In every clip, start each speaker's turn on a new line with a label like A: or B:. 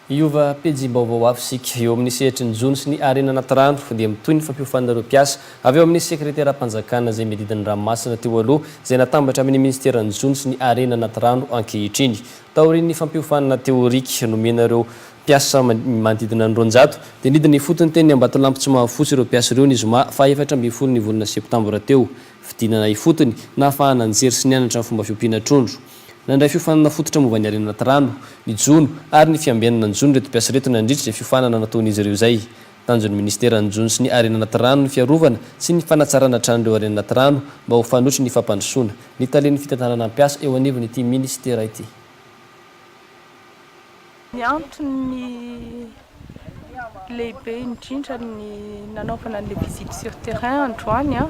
A: Hiova pejim-baovao hafa isika. Eo amin'ny sehatry ny jono sy ny harena anaty rano dia mitohy ny fampiofanana ireo mpiasa avy ao amin'ny sekreteram-panjakana izay miadidy ny ranomasina teo aloha izay natambatra amin'ny minisiteran'ny jono sy ny harena anaty rano ankehitriny. Taorian'ny fampiofanana teorika nomena ireo mpiasa manodidina ny 200 dia nidina ifotony teny Ambatolampy Tsimahafotsy ireo mpiasa ireo ny zoma faha 14 ny volana septambra teo. Fidinana ifotony nahafahana nijery sy nianatra ny fomba fiompiana trondro. Nandray fiofanana fototra momba ny harena anaty rano, ny jono ary ny fiambenana ny jono ireto mpiasa ireto nandritra izay fiofanana nataon'izy ireo izay. Tanjon'ny minisiteran'ny jono sy ny harena anaty rano ny fiarovana sy ny fanatsarana hatrany ireo harena anaty rano mba ho fanotry ny fampandrosoana. Ny talen'ny fitantanana mpiasa eo anivon'ity minisitera ity.
B: Ny antony lehibe indrindra ny nanaovana an'ilay visite sur terrain androany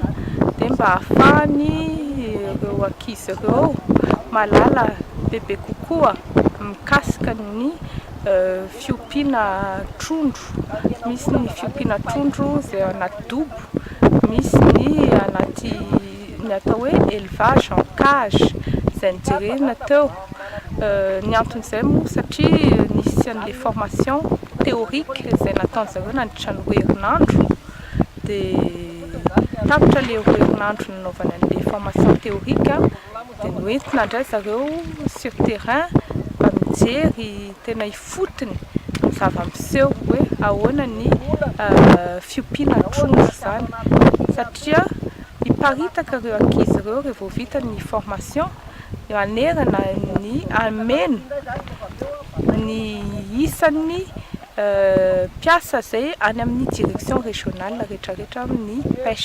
B: dia mba ahafahany ireo ankizy ireo mahalala bebe kokoa mikasika ny fiompiana trondro. Misy ny fiompiana trondro izay ao anaty dobo, misy ny anaty ny atao hoe élevage en cage izay nojerena teo. Ny anton'izay moa satria nisy an'ilay formation théorique izay nataon'izareo nandritra ny roa herinandro dia tapitra ilay roa herinandro nanaovana an'ilay formation théorique dia noentina indray zareo sur terrain mba mijery tena ifotony ny zava-miseho hoe ahoana ny fiompiana trondro izany satria hiparitaka ireo ankizy ireo rehefa vao vita ny formation manerana ny hameno ny isan'ny mpiasa izay any amin'ny direction régionale rehetrarehetra amin'ny pêche.